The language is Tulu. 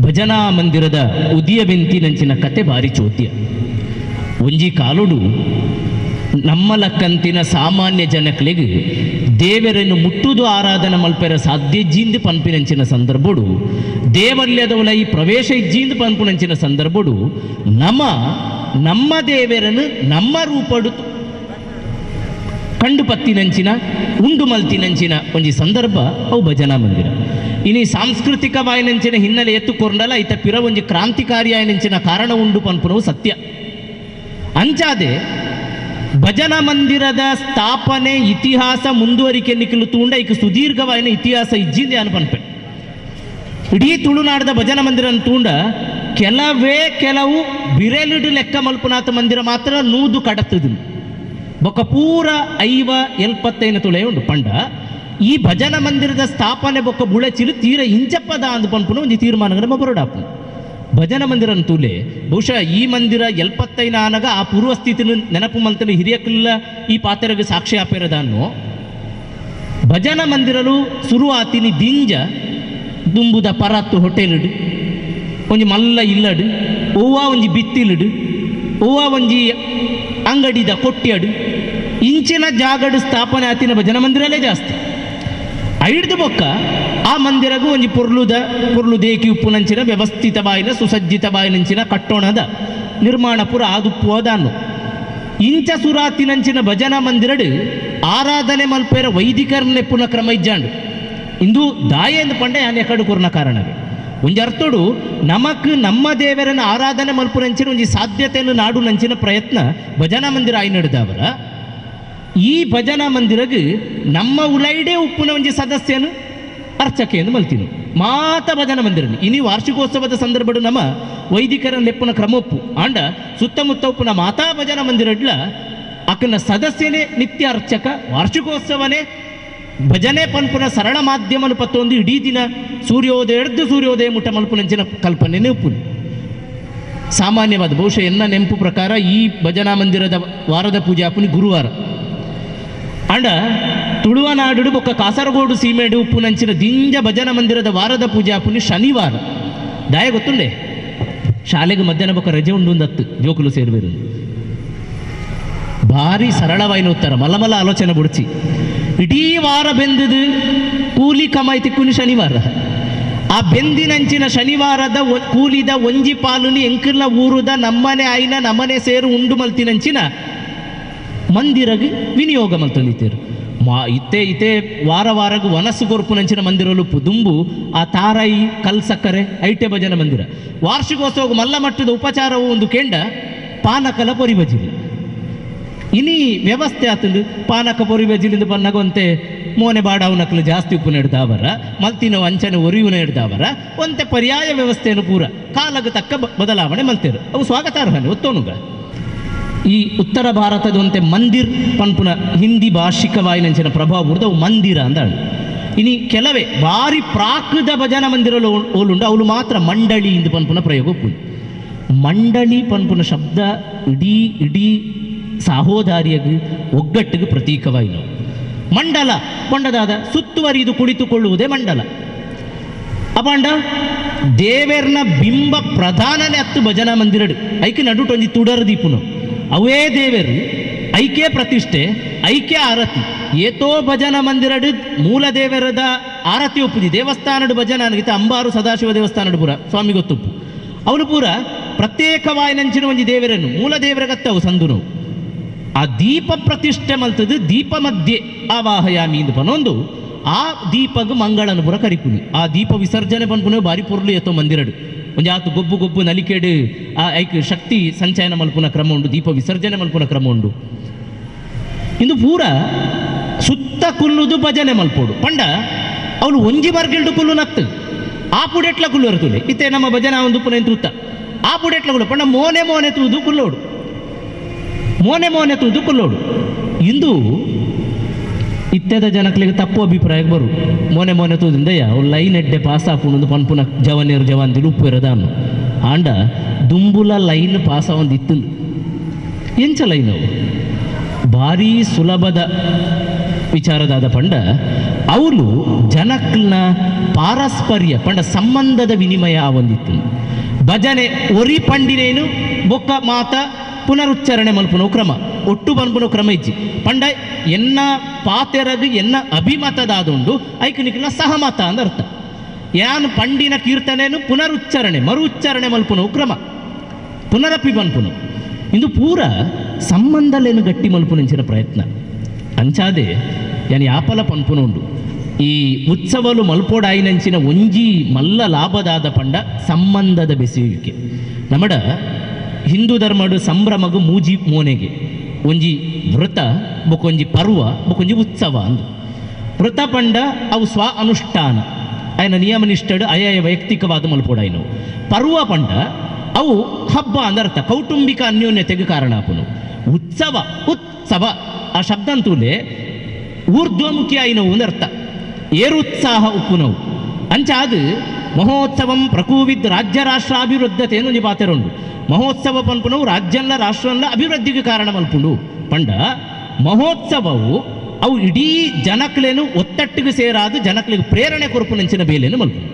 ಭಜನಾ ಮಂದಿರದ ಉದಿಯ ಬೆಂತಿನಂಚಿನ ಕತೆ ಭಾರಿ ಚೋದ್ಯ. ಒಂಜಿ ಕಾಲುಡು ನಮ್ಮ ಲಕ್ಕಂತಿನ ಸಾಮಾನ್ಯ ಜನಕ್ಲೆಗ್ ದೇವರನ್ನು ಮುಟ್ಟುದು ಆರಾಧನೆ ಮಲ್ಪೆರ ಸಾಧ್ಯ ಇಜ್ಜಿಂದು ಪನ್ಪಿನಂಚಿನ ಸಂದರ್ಭಡು, ದೇವಲ್ಯದವಲ ಈ ಪ್ರವೇಶ ಇಜ್ಜಿಂದು ಪನ್ಪುನಂಚಿನ ಸಂದರ್ಭಡು ನಮ್ಮ ನಮ್ಮ ದೇವರನ್ನು ನಮ್ಮ ರೂಪಡು ಕಂಡು ಪತ್ತಿನಂಚಿನ ಉಂಡು ಮಲ್ತಿನಂಚಿನ ಒಂಜಿ ಸಂದರ್ಭ ಅವು ಭಜನಾ ಮಂದಿರ. ಇನಿ ಸಾಂಸ್ಕೃತಿಕ ವಾಯಿನಂಚಿನ ಹಿನ್ನೆಲೆ ಎತ್ತುಕೊಂಡಲ್ಲ ಐತ ಪಿರ ಒಂಜಿ ಕ್ರಾಂತಿಕಾರಿಯಾಯಿನಂಚಿನ ಕಾರಣ ಉಂಡು ಪನ್ಪುನವು ಸತ್ಯ. ಅಂಚಾದೆ ಭಜನಾ ಮಂದಿರದ ಸ್ಥಾಪನೆ ಇತಿಹಾಸ ಮುಂದುವರಿಕೆ ನಿಖಲು ತೂಂಡ ಇಕ ಸುದೀರ್ಘವಾಯಿನ ಇತಿಹಾಸ ಇಜ್ಜಿಂದೆ ಅನು ಪನ್ಪೆ. ಇಡೀ ತುಳುನಾಡದ ಭಜನಾ ಮಂದಿರ ತೂಂಡ ಕೆಲವೇ ಕೆಲವು ಬಿರೆಲಿಡು ಲೆಕ್ಕ ಮಲ್ಪುನಾಥ ಮಂದಿರ ಮಾತ್ರ ನೂದು ಕಡತದು ಬೊಕ್ಕ ಪೂರ 50 75 ತುಳೆ ಉಂಡು. ಪಂಡ ಈ ಭಜನಾ ಮಂದಿರದ ಸ್ಥಾಪನೆ ಬೊಕ್ಕ ಬುಳೆಚಿಲು ತೀರ ಇಂಚಪ್ಪದ ಅಂದು ಪನ್ಪುನ ಒಂಜಿ ತೀರ್ಮಾನ ಬರೋಡಾಪು. ಭಜನಾ ಮಂದಿರ ತೂಲೆ ಬಹುಶಃ ಈ ಮಂದಿರ 75 ಆನಗ ಆ ಪೂರ್ವಸ್ಥಿತಿನ ನೆನಪು ಮಲ್ತನ ಹಿರಿಯಕ್ಕೆಲ್ಲ ಈ ಪಾತ್ರಗೆ ಸಾಕ್ಷಿ ಆಪೇರದನ್ನು ಭಜನಾ ಮಂದಿರಲು ಸುರು ಆತಿನಿ ದಿಂಜ ದುಂಬುದ ಪರತ್ತು ಹೋಟೆಲ್ಡು ಒಂಜಿ ಮಲ್ಲ ಇಲ್ಲಡು ಓವಾ ಒಂಜಿ ಬಿತ್ತಿಲುಡು ಓವಾ ಒಂಜಿ ಅಂಗಡಿದ ಕೊಟ್ಟಿಯಡು ಇಂಚಿನ ಜಾಗಡು ಸ್ಥಾಪನೆ ಆತಿನ ಭಜನಾ ಮಂದಿರಲೇ ಜಾಸ್ತಿ. ಐಡ್ದು ಬೊಕ್ಕ ಆ ಮಂದಿರಗೂ ಒಂಜಿ ಪೊರ್ಲುದ ಪೊರ್ಲು ದೇಕಿ ಉಪ್ಪುನಂಚಿನ ವ್ಯವಸ್ಥಿತ ಬಾಯಿನ ಸುಸಜ್ಜಿತ ಬಾಯಿನಂಚಿನ ಕಟ್ಟೋಣದ ನಿರ್ಮಾಣ ಪುರ ಆದುಪ್ಪು ಅದಾನು. ಇಂಚ ಸುರಾತಿನಂಚಿನ ಭಜನಾ ಮಂದಿರಡು ಆರಾಧನೆ ಮಲ್ಪೇರ ವೈದಿಕರನ್ನೆಪ್ಪುನ ಕ್ರಮ ಇಜ್ಜಾಂಡು. ಇಂದು ದಾಯೆಂದು ಪಂಡೆ ಯಾನ್ ಎಕಡು ಕೊರ್ನ ಕಾರಣವೇ ಒಂಜಿ ಅರ್ಥಡು ನಮಕ್ ನಮ್ಮ ದೇವರನ್ನು ಆರಾಧನೆ ಮಲ್ಪುನಂಚಿನ ಒಂಜಿ ಸಾಧ್ಯತೆಯನ್ನು ನಾಡು ನಂಚಿನ ಪ್ರಯತ್ನ ಭಜನಾ ಮಂದಿರ ಆಯ್ನಡ್ದವರ. ಈ ಭಜನಾ ಮಂದಿರಗ್ ನಮ್ಮ ಉಲೈಡೆ ಉಪ್ಪುನ ಒಂಜಿ ಸದಸ್ಯನು ಅರ್ಚಕೆಯನ್ನು ಮಲ್ತಿನು ಮಾತ ಭಜನಾ ಮಂದಿರ. ಇನಿ ವಾರ್ಷಿಕೋತ್ಸವದ ಸಂದರ್ಭಡು ನಮ್ಮ ವೈದಿಕರ ಲೆಪ್ಪುನ ಕ್ರಮೊಪ್ಪು ಆಂಡ ಸುತ್ತಮುತ್ತ ಉಪ್ಪುನ ಮಾತಾ ಭಜನಾ ಮಂದಿರಡ್ಲ ಅಕ್ಕನ ಸದಸ್ಯನೇ ನಿತ್ಯ ಅರ್ಚಕ ವಾರ್ಷಿಕೋತ್ಸವನೇ ಭಜನೆ ಪನ್ಪುನ ಸರಳ ಮಾಧ್ಯಮನು ಪತ್ತೊಂದು ಇಡೀ ದಿನ ಸೂರ್ಯೋದಯ ಎಡ್ದು ಸೂರ್ಯೋದಯ ಮುಟ್ಟ ಮಲ್ಪುನಂಚಿನ ಕಲ್ಪನೆನೇ ಉಪ್ಪುನು. ಸಾಮಾನ್ಯವಾದ ಬಹುಶಃ ಎನ್ನ ನೆಂಪು ಪ್ರಕಾರ ಈ ಭಜನಾ ಮಂದಿರದ ವಾರದ ಪೂಜೆ ಆಪುನಿ ಗುರುವಾರ. ಅಂಡ ತುಳುವನಾಡು ಬೊಕ್ಕ ಕಾಸರಗೋಡು ಸೀಮೆಡು ಉಪ್ಪುನಂಚಿನ ದಿಂಜ ಭಜನಾ ಮಂದಿರದ ವಾರದ ಪೂಜೆ ಆಪುನಿ ಶನಿವಾರ. ದಾಯ ಗೊತ್ತುಂಡೆ ಶಾಲೆಗೆ ಮಧ್ಯಾಹ್ನ ಬೊಕ್ಕ ರಜೆ ಉಂಡು ಒಂದತ್ತು ಜೋಕುಲು ಸೇರುವೆರು. ಭಾರಿ ಸರಳವಾಯಿನ ಉತ್ತರ ಮಲಮಲ ಆಲೋಚನೆ ಬುಡ್ಚಿ. ಇಡೀ ವಾರ ಬೆಂದದು ಕೂಲಿ ಕಮಾಯಿ ತಿಕ್ಕುನಿ ಶನಿವಾರ. ಆ ಬೆಂದಿನಂಚಿನ ಶನಿವಾರದ ಕೂಲಿದ ಒಂಜಿ ಪಾಲುನಿ ಎಂಕಿರ್ಲ ಊರುದ ನಮ್ಮನೆ ಆಯ್ನ ನಮ್ಮನೆ ಸೇರು ಉಂಡು ಮಲ್ತಿನಂಚಿನ ಮಂದಿರಗ್ ವಿನಿಯೋಗ ಮಲ್ತೊಂದಿತ್ತೇರು. ಮಾ ಇತ್ತೆ ಇತ್ತೆ ವಾರ ವಾರಗು ವನಸ್ಸು ಕೊರ್ಪುನಂಚಿನ ಮಂದಿರಲು ದುಂಬು ಆ ತಾರಾಯಿ ಕಲ್ ಸಕ್ಕರೆ ಐಟೆ ಭಜನ ಮಂದಿರ ವಾರ್ಷಿಕೋತ್ಸವ ಮಲ್ಲ ಮಟ್ಟದ ಉಪಚಾರವು ಒಂದು ಕೆಂಡ ಪಾನಕಲ ಪೊರಿ ಬಜಿಲಿ. ಇನಿ ವ್ಯವಸ್ಥೆ ಆತಂದು ಪಾನಕ ಪೊರಿ ಬಜಿಲಿಂದ ಪನ್ನಗೊಂತೆ ಮೋನೆ ಬಾಡಾವು ನಕಲು ಜಾಸ್ತಿ ಉಪ್ಪು ನೆಡ್ದಾವರ ಮಲ್ತಿನ ವಂಚನೆ ಒರಿಯು ನೆಡ್ದಾವರ ಒಂತೆ ಪರ್ಯಾಯ ವ್ಯವಸ್ಥೆಯನ್ನು ಪೂರ ಕಾಲಗ ತಕ್ಕ ಬದಲಾವಣೆ ಮಲ್ತೇರು. ಅವು ಸ್ವಾಗತಾರ್ಹನೆ ಒತ್ತೋನುಗ. ಈ ಉತ್ತರ ಭಾರತದ ಒಂತೆ ಮಂದಿರ್ ಪನ್ಪುನ ಹಿಂದಿ ಭಾಷಿಕವಾಯಿನಂಚಿನ ಪ್ರಭಾವ ಬುಡ್ದು ಅವು ಮಂದಿರ ಅಂದಾಳು. ಇನಿ ಕೆಲವೇ ಭಾರಿ ಪ್ರಾಕೃತ ಭಜನಾ ಮಂದಿರಲು ಓಲುಂಡು ಅವಳು ಮಾತ್ರ ಮಂಡಳಿ ಇಂದು ಪನ್ಪುನ ಪ್ರಯೋಗ ಉಪ್ಪುಂಡು. ಮಂಡಳಿ ಪನ್ಪುನ ಶಬ್ದ ಇಡೀ ಇಡೀ ಸಹೋದಾರಿಯಗ್ ಒಗ್ಗಟ್ಟಿಗೆ ಪ್ರತೀಕವಾಯಿನವು. ಮಂಡಲ ಪಂಡದಾದ ಸುತ್ತುವರಿದು ಕುಳಿತುಕೊಳ್ಳುವುದೇ ಮಂಡಲ. ಅಪಾಂಡ ದೇವೆರ್ನ ಬಿಂಬ ಪ್ರಧಾನನೇ ಅತ್ತು ಭಜನಾ ಮಂದಿರಡು ಐಕೆ ನಡುಟೊಂಜಿ ತುಡರ್ ದೀಪುನು ಅವೇ ದೇವರು ಐಕೆ ಪ್ರತಿಷ್ಠೆ ಐಕೆ ಆರತಿ. ಏತೋ ಭಜನಾ ಮಂದಿರಡು ಮೂಲ ದೇವರದ ಆರತಿ ಒಪ್ಪುದಿ ದೇವಸ್ಥಾನಡು ಭಜನಾ ಅನಗಿತ ಅಂಬಾರು ಸದಾಶಿವ ದೇವಸ್ಥಾನಡು ಪೂರ ಸ್ವಾಮಿ ಗೊತ್ತುಪ್ಪು ಅವನು ಪೂರ ಪ್ರತ್ಯೇಕವಾಯಿನಂಚಿನ ಒಂಜಿ ದೇವರನ್ನು ಮೂಲ ದೇವರಗತ್ತವು ಸಂದುನವು. ಆ ದೀಪ ಪ್ರತಿಷ್ಠೆ ಮಲ್ತದು ದೀಪ ಮಧ್ಯೆ ಆವಾಹಯಾಮಿ ಇಂದು ಪನೊಂದು ಆ ದೀಪಗ್ ಮಂಗಳನು ಪುರ ಕರಿಪುನಿ. ಆ ದೀಪ ವಿಸರ್ಜನೆ ಪನ್ಪುನ ಬಾರಿ ಪೊರ್ಲು ಎತ್ತೋ ಮಂದಿರಡು ಒಂಜಿ ಆತು ಗೊಬ್ಬು ಗೊಬ್ಬು ನಲಿಕೆಡು ಆ ಐಕ್ ಶಕ್ತಿ ಸಂಚಯನ ಮಲ್ಪುನ ಕ್ರಮ ಉಂಡು, ದೀಪ ವಿಸರ್ಜನೆ ಮಲ್ಪುನ ಕ್ರಮ ಉಂಡು. ಇಂದು ಪೂರ ಸುತ್ತ ಕುಲ್ಲುದು ಭಜನೆ ಮಲ್ಪೋಡು ಪಂಡ ಅವಳು ಒಂಜಿ ಮರ್ಗಿಲ್ಡು ಕುಲ್ಲು ನತ್ತು ಆ ಪುಡೆಟ್ಲ ಕುಲ್ಲು ಇರ್ತುಲೆ ಇತ್ತೆ ನಮ್ಮ ಭಜನಾ ಒಂದು ಪುನ ತೂತ ಆ ಪುಡೆಟ್ಲ ಕುಲ್ಲು ಪಂಡ ಮೋನೆ ಮೋನೆ ತೂದು ಕುಲ್ಲೋಡು ಮೋನೆ ಮೋನೆ ತೂದು ಕುಲ್ಲೋಡು. ಇಂದು ಇತ್ತೆದ ಜನಕ್ಲಿಗೆ ತಪ್ಪು ಅಭಿಪ್ರಾಯ ಬರು ಮೋನೆ ಮೋನೆ ತೂದಿಂದಯ್ಯ ಅವ್ರು ಲೈನ್ ಎಡ್ಡೆ ಪಾಸ್ ಆಪುಂಡು ಪನ್ಪುನ ಜವನೇರು ಜವಾನ್ತಿಲು ಉಪ್ಪು ಇರೋದಾನು ಆಂಡ ದುಂಬುಲ ಲೈನ್ ಪಾಸ್ ಆವೊಂದು ಇತ್ತು ಎಂಚ ಲೈನ್ ಅವು ಭಾರಿ ಸುಲಭದ ವಿಚಾರದಾದ ಪಂಡ ಅವಳು ಜನಕ್ನ ಪಾರಸ್ಪರ್ಯ ಪಂಡ ಸಂಬಂಧದ ವಿನಿಮಯ ಆವೊಂದಿತ್ತು. ಭಜನೆ ಒರಿ ಪಂಡಿನೇನು ಬೊಕ್ಕ ಮಾತ ಪುನರುಚ್ಚಾರಣೆ ಮಲ್ಪುನ ಕ್ರಮ, ಒಟ್ಟು ಪನ್ಪುನ ಕ್ರಮ ಇಜ್ಜಿ. ಪಂಡ ಎನ್ನ ಪಾತೆರಗ್ ಎನ್ನ ಅಭಿಮತದಾದುಂಡು, ಐಕ್ ನಿಕ್ಲ ಸಹಮತ ಅಂದ ಅರ್ಥ. ಯಾನ್ ಪಂಡಿನ ಕೀರ್ತನೆನು ಪುನರುಚ್ಚಾರಣೆ ಮರು ಉಚ್ಚಾರಣೆ ಮಲ್ಪುನ ಕ್ರಮ, ಪುನರಪಿ ಪನ್ಪುನು. ಇಂದು ಪೂರ ಸಂಬಂಧಲೇನು ಗಟ್ಟಿ ಮಲ್ಪುನಂಚಿನ ಪ್ರಯತ್ನ. ಅಂಚಾದೆ ಯಾನ್ ಯಾಪಲ ಪನ್ಪುನ ಉಂಡು, ಈ ಉತ್ಸವಲು ಮಲ್ಪೋಡಾಯಿನಂಚಿನ ಒಂಜಿ ಮಲ್ಲ ಲಾಭದಾದ ಪಂಡ ಸಂಬಂಧದ ಬೆಸೆಯುವಿಕೆ. ನಮಡ ಹಿಂದೂ ಧರ್ಮಡು ಸಂಭ್ರಮಗು ಮೂಜಿ ಮೋನೆಗೆ, ಒಂಜಿ ವ್ರತ, ಬೊಕೊಂಜಿ ಪರ್ವ, ಬೊಕೊಂಜಿ ಉತ್ಸವ ಅಂದು. ವ್ರತ ಪಂಡ ಅವು ಸ್ವ ಅನುಷ್ಠಾನ, ಆಯನ ನಿಯಮ ನಿಷ್ಠಡು ಅಯ ವೈಯಕ್ತಿಕವಾದ ಮಲ್ಪೋಡಾಯಿನವು. ಪರ್ವ ಪಂಡ ಅವು ಹಬ್ಬ ಅಂದರ್ಥ, ಕೌಟುಂಬಿಕ ಅನ್ಯೋನ್ಯತೆಗೆ ಕಾರಣ ಆಪುನು. ಉತ್ಸವ, ಉತ್ಸವ ಆ ಶಬ್ದ ಅಂತೂಲೆ ಊರ್ಧ್ವಮುಖಿ ಆಯಿನವು ಅಂದರ್ಥ, ಏರುತ್ಸಾಹ ಉಪ್ಪುನವು. ಅಂಚಾದು ಮಹೋತ್ಸವಂ ಪ್ರಕೂವಿದ್ ರಾಜ್ಯ ರಾಷ್ಟ್ರಾಭಿವೃದ್ಧತೆ ಒಂಜಿ ಪಾತೆರುಂಡು. ಮಹೋತ್ಸವ ಪನ್ಪುನವು ರಾಜ್ಯಂಲ ರಾಷ್ಟ್ರಂಲ ಅಭಿವೃದ್ಧಿಗೆ ಕಾರಣ ಮಲ್ಪುಂಡು. ಪಂಡ ಮಹೋತ್ಸವವು ಅವು ಇಡೀ ಜನಕ್ಲೇನು ಒತ್ತಟ್ಟಿಗೆ ಸೇರಾದು ಜನಕ್ಲಿಗೆ ಪ್ರೇರಣೆ ಕೊರ್ಪುನಂಚಿನ ಬೇಲೆನು ಮಲ್ಪುಂಡು.